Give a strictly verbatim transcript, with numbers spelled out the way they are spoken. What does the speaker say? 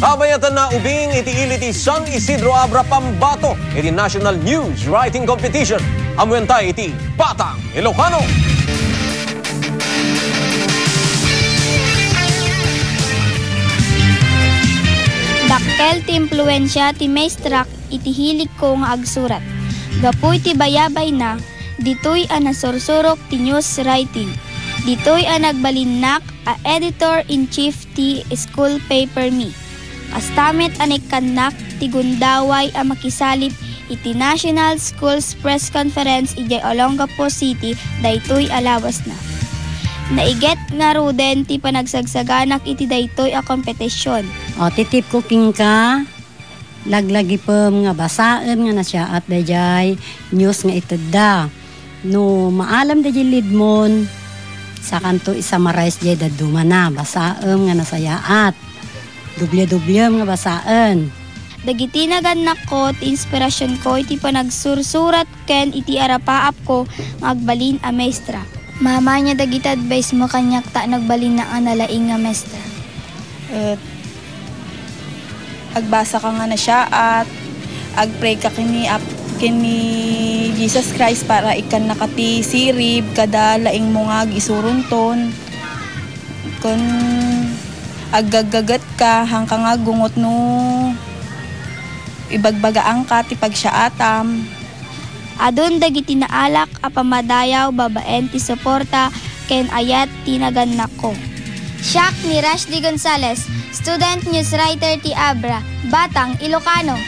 Kabayatanna ubing iti ili ti San Isidro Abra pambato iti National News Writing Competition. Ammoentayo iti Batang Ilocano. Dakkel ti impluensia ti maestrak iti hiligko nga agsurat. Gapu iti bayabayna, ditoy a nasursurok ti news writing. Ditoy a nagbalinnak a editor-in-chief ti school paper Mi. Kasta met a naikkannak ti gundaway a makisalip iti National Schools Press Conference idiay Olongapo City daytoy a lawasna. Naiget ngaruden ti panagsagsaganak iti daytoy a kompetisyon. O, ti tipko kenka, laglagipem nga basaem nga nasiaat daydiay news nga itedda. No maalam daydiay leadmon, sakanto i-summarize diay daddumana, basaem nga nasayaat. Dubli-dubliem nga basaen. Dagiti nagannakko ti inspirasionko iti panagsursurat ken iti arapaapko nga agbalin a maestra. Mama, ania dagiti advice mo kaniak ta nagbalinnak nga nalaing nga maestra? Et, agbasaka nga nasiaat, agprayka ken ni Ap-, ken ni Jesus Christ para ikkannaka ti sirib kada laingmo nga agisuronton. Ken aggaggagetka, haanka nga aggungot no ibagbagaanka ti pagsiaatam. Adun dagiti naalak a pammadayaw babaen ti suporta ken ayat ti nagannakko. Siak ni Rashdi Gonzalez, student news writer ti Abra, Batang Ilocano.